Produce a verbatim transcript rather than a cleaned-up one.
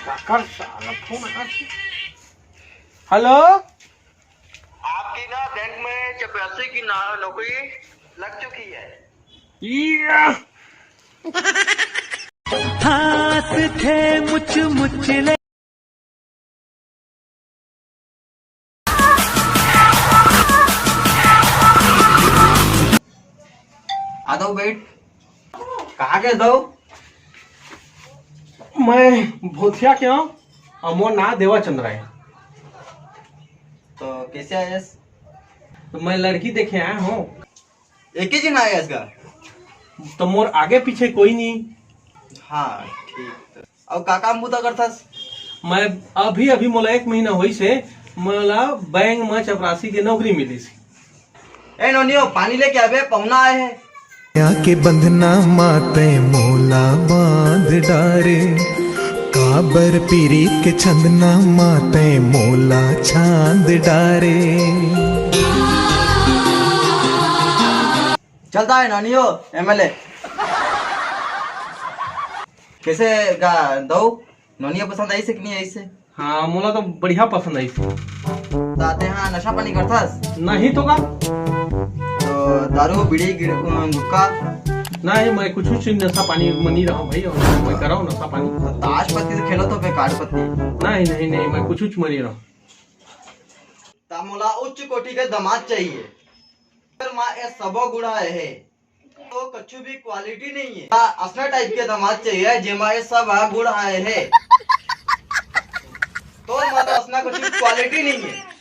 काकर साला फोन आ। हेलो। आपकी ना बैंक में चपरासी की ना नौकरी लग चुकी है। या। हाथ थे मुच मुच ले। आ दो बैठ। कहाँ के दो? मैं भोथिया के हूँ और मोर नाम देवा चंद्रा है। तो कैसे आयस? तो मैं लड़की देखे आया हूँ। एक ही दिन आयस का? तो मोर आगे पीछे कोई नहीं। हाँ, ठीक। तो अउ का काम बूता करथस? मैं अभी अभी मोला एक महीना होइस हे, मोला बैंक म चपरासी के नौकरी मिलिस। ए नोनियो, पानी लेके आबे, पहुना आए हे। या के बंधना माते मोला बांध डारे, काबर पीरी के छंदना माते मोला छांद डारे। चलता है नोनियो एमएलए। कैसे गा दऊ? नोनिया पसंद आइस हे कि नहीं आइस हे? हाँ, मोला तो बढ़िया पसंद आइस हे। ताते हाँ नशा पानी करथस? नहीं तो का? तो दारू, बीड़ी, गिर-, गुटखा? नहीं, मैं कुछ कुछ नशा पानी में नहीं रहा भाई, और मैं कराओ नशा पानी। तो ताश पत्ती से खेलो तो बेकार पत्ती। नहीं, नहीं, नहीं, मैं कुछ कुछ में नहीं रहा। ता मोला उच्च कोटि के दामाद चाहिए। पर माँ ए सबो गुण आए हे। तो कछु भी क्वालिटी नहीं है। हाँ, असना टाइप के दामाद चाहिए जेमा ये सब गुण आए हे। तोर माता असना कछु क्वालिटी नहीं है।